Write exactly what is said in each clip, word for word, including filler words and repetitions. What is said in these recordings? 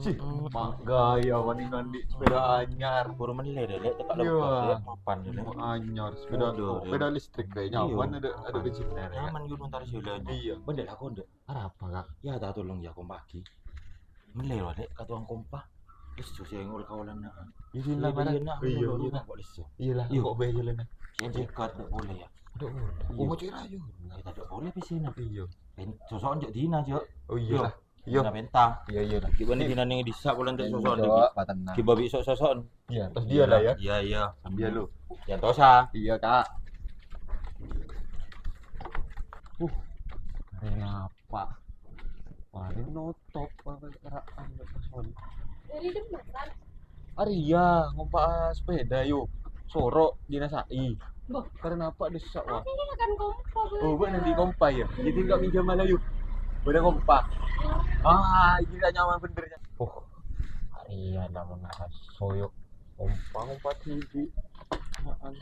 Mak gaya wani nandi sepeda anyar. Buru mele deh, Lek. Cekak Iya. Lembut, Lek. Mapan deh, Lek. Anyar, sepeda, Aduh, sepeda listrik kayak Iya. nyaman ada, ada bensinnya, ya. Nyaman, yuk, ntar sih, Lek. Iya. Bener, aku ndek. Arapa, Kak? Ya, tak tolong ya, kompaki. Mele, Lek, ke tukang kompa. Terus susah ngol kawalan, nah. Iya, sini lah, Iya, mana? iya, nah, Iya, iya, iya. Kok lesu? Iya lah, Iya. kok bae jalan, nah. Yang dekat, tak boleh, ya. Aduh, Iya. oh, cek rayu. Kita tak boleh di sini. Iya. Pen-, sosok cek dina, Cok. Oh, iya Iya. lah. Iya. Dina penta. Iya, iya lah. Gimana Iya. dina ning disa bulan tak Iya, sosokan Cok, lagi? Patenang. Coba besok sosokan. Iya, terus dia lah ya. Iya, iya. Dia lu. Ya, tosa. Iya, Kak. Uh, kenapa? Paling notop, apa, keraan, Pak Son. Dari depan, kan? Arya, ngompa sepeda, yo. Soro, dinasai. Boh. Karena apa desak, wah? Ini kan kompa, Oh, Bang. Buat nanti kompa, ya? Jadi nggak minjam malah, yuk. Udah kompa. Ah, ini nggak nyaman bener, ya. Oh, Arya, namun nasa soyok. Kompa, kompa tinggi. Apaan?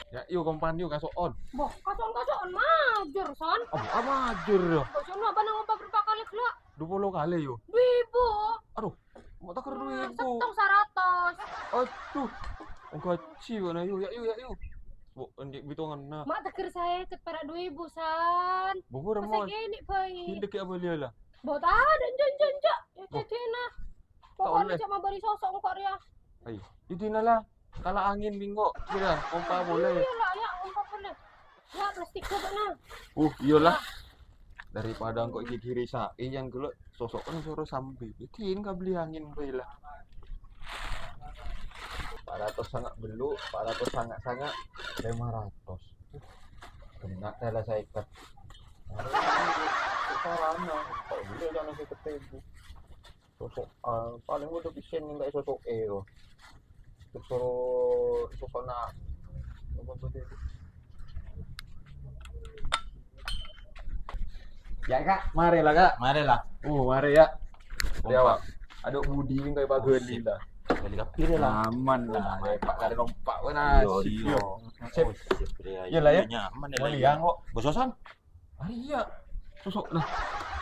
Ya, yuk, kompan, yuk, kasokan. Boh, kasokan, kasokan, majur, Son. Apa, apa majur, ya? Boh, Son, apa nang ngompa berapa kali, gelak? Dua puluh kali, yo. Dua ribu. Aduh, mau takar dua ribu. Settong seratus. Aduh, gaji mana, yuk, ya, yuk, ya, yuk. Bu, endi bitongan, nah. Mak teger saya, cepet dua ribu, San. Bubur, Masa Mon. Gini, boy. Ini kayak apa dia, lah? Bau tak ada, jon, jon, jon. Ya, Boh. Jadi, nah. Tak Pokoknya oleh. Cuma beri sosok engkau, ya. Ayo, ini, nah, lah. Kalau angin minggu, kira, kompa boleh. Iya, lah, ya, kompa boleh. Ya, plastik juga, nah. Uh, iyalah. Daripada engkau gigiri sai yang dulu sosok kan suruh sambil. Bikin kau beli angin, boy, lah. Empat ratus sangat belu, empat ratus sangat-sangat, lima ratus. Kena salah saya ikat. Caranya, kok dulu jangan saya ketemu. Sosok, eh, paling udah bisa minta sosok eh, kok. Terus suruh sosok nak. Apa tuh dia? Ya, Kak, mari lah, Kak. Mari lah. Oh, mari ya. Kompak. Ya, Pak. Aduh, budi ini kayak Pak Oh, Goli sip. Lah. Balik kapir ya lah. Aman lah, Aman. Ya, Pak, kali kompak, wah, Iya, nasib, iya. Yo. Sip. Oh, sip, ya. Iya lah, ya. Iya, nyaman ya, Boleh lah, ya, iya. Kok. Bososan? Arya. Sosok, nah.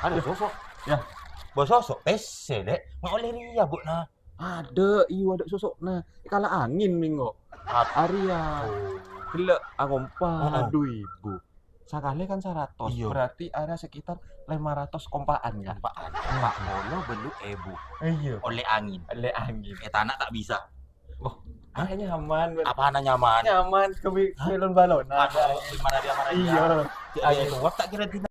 Ada sosok. Ya. Bososok, pese, Dek. Nggak oleh dia, Bu, nah. Ada, iyo, ada sosok, nah. Kalah angin, minggu. Ap- Arya. Oh. Gila, akompa, Heeh. Dua ribu. Sekali kan seratus, Iya. Berarti ada sekitar lima ratus kompaan, ya? Kompaan. Mak ngono belu ebu. Iya. Oleh angin. Oleh angin. Eh, tanah tak bisa. Oh, Hah? Kayaknya aman, Bang. Apaan nyaman? Nyaman, ke wi-, Hah? Balon-balon. Aduh, gimana dia marah Iya. dia? Cek Ayo. Dia itu, tak kira tidak.